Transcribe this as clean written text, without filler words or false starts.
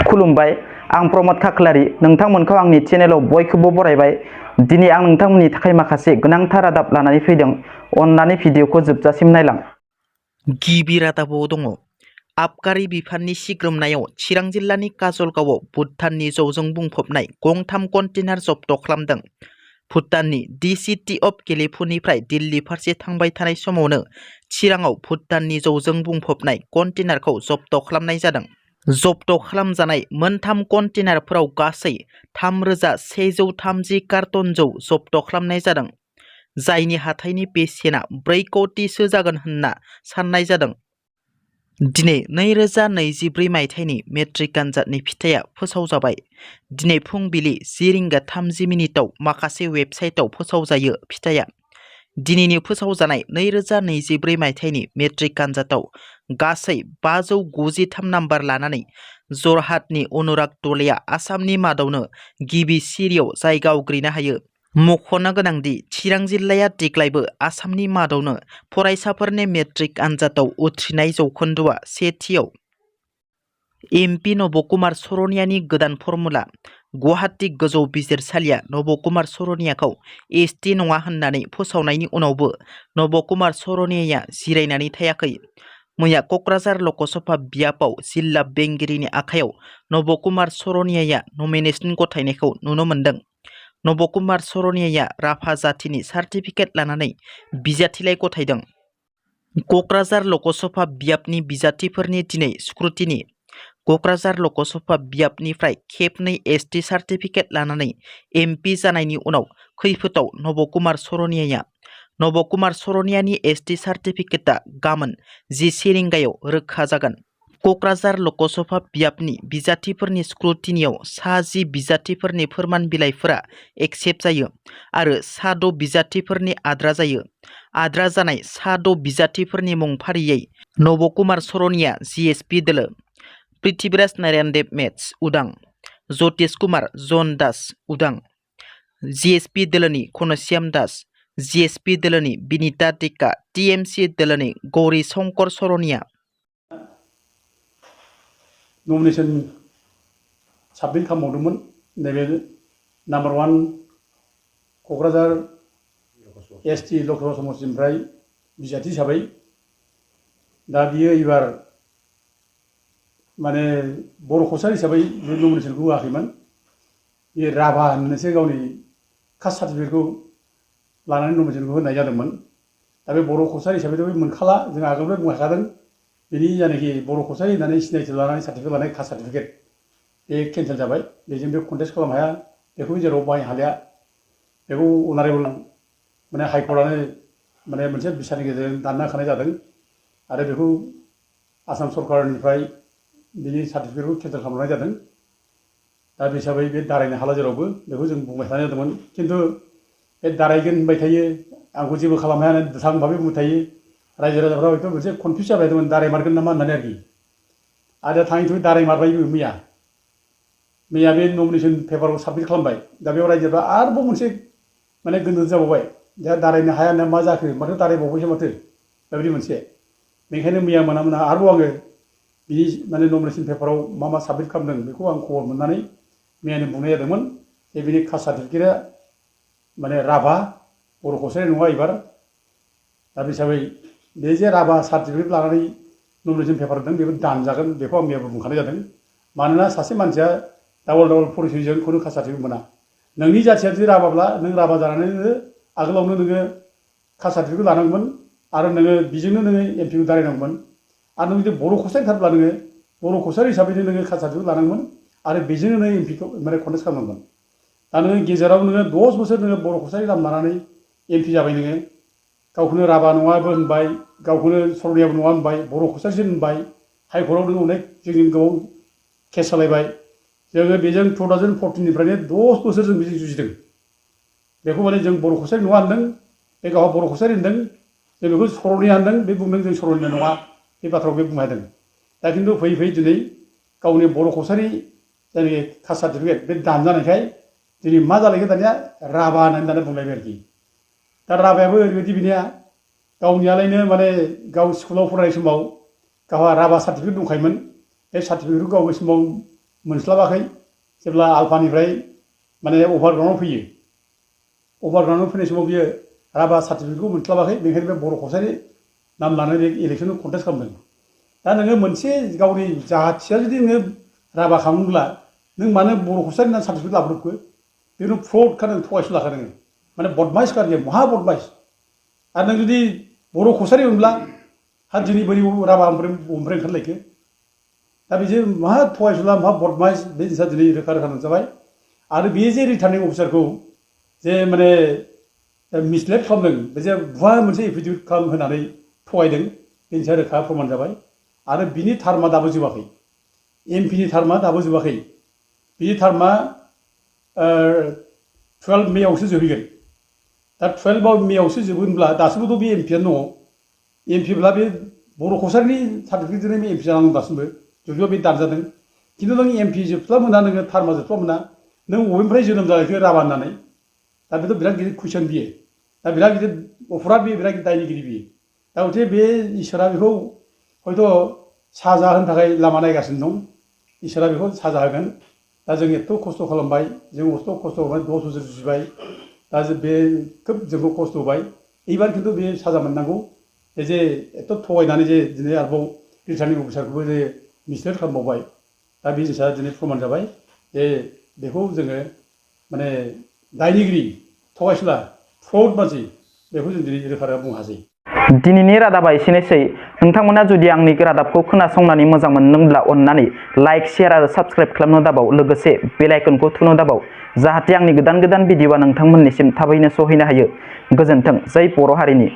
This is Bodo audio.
खुलुमबाय आं प्रमद खाख्लारि नोंथांमोनखौ आंनि चेनेलाव बयखौबो बरायबाय। दिनै आं नोंथांमोननि थाखाय माखासे गोनांथार रादाब लानानै फैदों। अन्नानै भिडिअखौ जोबजासिम नायलां। गिबि रादाबाव दङ आबकारि बिफाननि सिग्रोमनायाव चिरां जिल्लानि काजलगावआव भुटाननि जौजों बुंफबनाय गंथाम कन्टेनार जब्द खालामदों। भुटाननि दि सिटि अफ गेलेफुनिफ्राय दिल्ली फारसे थांबाय थानाय समावनो चिराङाव भुटाननि जौजों बुंफबनाय कन्टेनारखौ जब्द खालामनाय जादों। जब्द खालामजानाय मोनथाम कन्टेनारफोराव गासै 3130 कार्टन जौ जब्द खालामनाय जादों, जायनि हाथाइनि बेसेना 4 कौटिसो जागोन होनना साननाय जादों। दिनै 2024 मायथाइनि मेट्रिक आनजादनि फिथाइया फोसावजाबाय। दिनै फुंबिलि 10:30 माखासे वेबसाइटआव फोसावजायो फिथाइया। दिनैनि फोसावजानाय 2024 मायथाइनि मेट्रिक आनजादाव गासै 593 नाम्बार लानानै जरहाटनि अनुराग दलेया आसामनि मादावनो गिबि सिरियाव जायगा आवग्रिनो हायो। मख'नो गोनांदि चिरां जिल्लाया देग्लायबो आसामनि मादावनो फरायसाफोरनि मेट्रिक आनजादाव उथ्रिनाय जौखोन्दोआ सेथियाव। एमपि नबकुमार सरनियानि गोदान फर्मुला। गुवाहाटी गोजौ बिजिरसालिया नबकुमार सरनियाखौ एसटि नङा होननानै फोसावनायनि उनावबो नबकुमार सरनियाया जिरायनानै थायाखै। मैया क'क्राझार लकसभा बियाबाव जिल्ला बेंगिरिनि आखायाव नबकुमार सरनियाया नमिनेशन गथायनायखौ नुनो मोन्दों। नबकुमार सरनियाया राभा जाथिनि सार्टिफिकेट लानानै बिजाथिलाइ गथायदों। क'क्राझार लकसभा बियाबनि बिजाथिफोरनि दिनै स्क्रुटिनि। क'क्राझार लकसभा बियाबनिफ्राय खेबनै एसटि सार्टिफिकेट लानानै एमपि जानायनि उनाव खैफोदाव नबकुमार सरनियाया। नबकुमार सरनियानि एसटि सार्टिफिकेटआ गाबोन 10 रिंगायाव रोखा जागोन। क'क्राझार लकसभा बियाबनि बिजाथिफोरनि स्क्रुटिनियाव सा 10 बिजाथिफोरनि फोरमान बिलाइफोरा एक्सेप्ट जायो आरो सा 6 बिजाथिफोरनि आद्रा जायो। आद्रा जानाय सा 6 बिजाथिफोरनि मुं फारियै नबकुमार सरनिया जिएसपि दोलो, पृथ्वीराज नारायण देब मेथ्स उदां, ज्योतिष कुमार जन दास उदां, जिएसपि दोलोनि घनश्याम दास, जिएसपि दोलोनि बिनिता टेका, टिएमसि दोलोनि गौरी शंकर सरनिया। नमिनेशन साबमिट खालामबावदोंमोन। नैबे नाम्बार 1 क'क्राझार एसटि लकसभा समस्टिनिफ्राय बिजाथि हिसाबै दा बियो एबार माने बर' कसार हिसाबै बे नमिनेशनखौ होआखैमोन। बे राभा होननानैसो गावनि कास्ट सार्टिफिकेटखौ लानानै नमिनेशनखौ होनाय जादोंमोन। दा बे बर' कसार हिसाबैथ' बे मोनखाला, जों आगोलनिफ्राय बुंखादों बेनि जायनाखि बर' कसार होननानै सिनायथि लानानै सार्टिफिकेट लानाय कास्ट सार्टिफिकेट बे केन्सेल जाबाय। बेजों बे कन्टेस्ट खालामनो हाया, बेखौ जेराव बाहायनो हालिया। बेखौ अनारेबल माने हाइकर्टआनो माने मोनसे बिसारनि गेजेरजों दानना होखानाय जादों आरो बेखौ आसाम सरकारनिफ्राय बिनि सार्टिफिकेटखौ केन्सेल खालामनाय जादों। दा बे हिसाबै बे दारायनो हाला जेरावबो, बेखौ जों बुंबाय थानाय जादोंमोन। खिन्थु बे दारायगोन होनबाय थायो, आंखौ जेबो खालामनो हाया दुथां भाबै बुंबाय थायो। रायजो राजाफ्रा हयथ' मोनसे कनफिउज जाबाय दंमोन दारायमारगोन नामा होननानै आरोखि। आरो थाङै थुङै दारायमारबायबो मैया बे नमिनेशन पेपारखौ साबमिट खालामबाय। दा बेयाव रायजोफ्रा आरोबाव मोनसे माने गोनो जाबावबाय, दा दारायनो हाया होनना मा जाखो, माथो दारायबावबायसो माथो, बेबायदि मोनसे। बेनिखायनो मैया मोना आरोबाव आङो बिनि माने नमिनेशन पेपाराव मा मा साबमिट खालामदों बेखौ आं खबर मोननानै मैयानो बुंनाय जादोंमोन जे बिनि कास्ट सार्टिफिकेटआ माने राभा, बर' कसारि नङा एबार। दा बे हिसाबै बे जे राभा सार्टिफिकेट लानानै नमिनेशन पेपार होदों बेखौ दानजागोन, बेखौ आं मैयाबो बुंखानाय जादों। मानोना सासे मानसिया डाबल परिचयजों खुनु कास्ट सार्टिफिकेट मोना। नोंनि जाथिया जुदि राभाब्ला नों राभा जानानैनो आगोलावनो नोङो कास्ट सार्टिफिकेट लानांगौमोन आरो नोङो बेजोंनो नोङो एमपिखौ दारायनांगौमोन। आरो नों जुदि बर' कसारिथारब्ला नोङो बर' कसारि हिसाबैनो नोङो कास्ट सार्टिफिकेट लानांगौमोन आरो बेजोंनो नों एमपिखौ माने कन्टेस्ट खालामनांगौमोन। दा नोङो गेजेराव नोङो 10 बोसोर नोङो बर' कसारि नाम लानानै एमपि जाबाय, नोङो गावखौनो राभा नङाबो होनबाय, गावखौनो सरनियाबो नङा होनबाय, बर' कसारिसो होनबाय। हाइकर्टआव नों अनेक जोंनि गोबाव केस सालायबाय। जोङो बेजों 2014निफ्रायनो 10 बोसोर जों बेजों जुजिदों। बेखौ माने जों बर' कसारि नङा होनदों, बे गावहा बर' कसारि होनदों, जों बेखौ सरनिया होनदों, बे बुंदों जों सरनिया नङा, बे बाथ्राखौ बे बुंनो हादों। दा खिन्थु फैयै दिनै गावनि बर' कसारि जायनाखि कास्ट सार्टिफिकेट बे दानजानायखाय दिनै मा जालायखो दानिया राभा होननानै बुंलायबाय आरोखि। दा राभायाबो ओरैबायदि बिनिया गावनियालायनो माने गाव स्कुलाव फरायनाय समाव गावहा राभा सार्टिफिकेट दंखायोमोन। बे सार्टिफिकेटखौ गाव बे समाव मोनस्लाबाखै जेब्ला आलफानिफ्राय माने अभारग्राउन्डआव फैयो अभारग्राउन्डआव फैनाय समाव बियो राभा सार्टिफिकेटखौ मोनस्लाबाखै बेनिखायनो बे बर' कसारि नाम लानानै इलेक्सनाव कन्टेस्ट खालामदों दा नोङो मोनसे गावनि जाथिया जुदि नोङो राभा खालामोब्ला नों मानो बर' कसारि होनना सार्टिफिकेट लाबोखो बेनो फ्रडखा नों थगायसुलाखा नोङो माने बदमाइसखा आरोखि महा बदमाइस आरो नों जुदि बर' कसारि मोनब्ला हा दिनै बोरै राभा ओमफ्राय ओंखारलायखो दा बेजों महा थगायसुला महा बदमाइस बे जिनिसा दिनै रोखा रोखा नुजाबाय आरो बे जे रिटार्निं अफिसारखौ जे माने मिसलेट खालामदों बे जे भुवा मोनसे एफिडेभिट होनानै थगायदों बे जिनिसा रोखा प्रमान जाबाय आरो बिनि टार्मआ दाबो जोबाखै एमपिनि टार्मआ दाबो जोबाखै बिनि टार्मआ 12 मेआवसो जोबहैगोन दा 12 मेआवसो जोबगोनब्ला दासिमबोथ' बे एमपिआनो दङ एमपिब्ला बे बर' कसारिनि सार्टिफिकेटजोंनो बे एमपि जानांगौ दासिमबो जुदिअ बे दानजादों खिन्थु नों एमपि जोबस्ला मोना नोङो टार्मआ जोबस्ला मोना नों बबेनिफ्राय जोनोम जानायखो राभा होननानै दा बेथ' बिराद गिदिर कुइसन बियो दा बिराद गिदिर अपराध बियो बिराद दायनिगिरि बियो दा गथे बे इसोरा बेखौ हयथ' साजा होनो थाखाय लामा नायगासिनो दं इसोरा बेखौ साजा होगोन दा जों एथ' खस्थ' खालामबाय जों एथ' खस्थ' खालामबाय 10 बोसोर जुजिबाय दा बे खोब जोंखौ खस्थ' होबाय एबार खिन्थु बे साजा मोननांगौ जे एथ' थगायनानै जे दिनै आरोबाव रिटार्निं अफिसारखौबो जे मिसलेट खालामबावबाय दा बे जिनिसा दिनै प्रमान जाबाय जे बेखौ जोङो माने दायनिगिरि थगायसुला फ्रड मानसि बेखौ जों दिनै रोखा रोखा बुंनो हासै दिनैनि रादाबा एसेनोसै नोंथांमोना जुदि आंनि रादाबखौ खोनासंनानै मोजां मोनदोंब्ला अन्नानै लाइक शेयार आरो साबस्क्राइब खालामनो दाबाव लोगोसे बेल आइकनखौ थुनो दाबाव जाहाथे आंनि गोदान भिडिअआ नोंथांमोननिसिम थाबैनो सहैनो हायो गोजोन्थों जै बर' हारिनि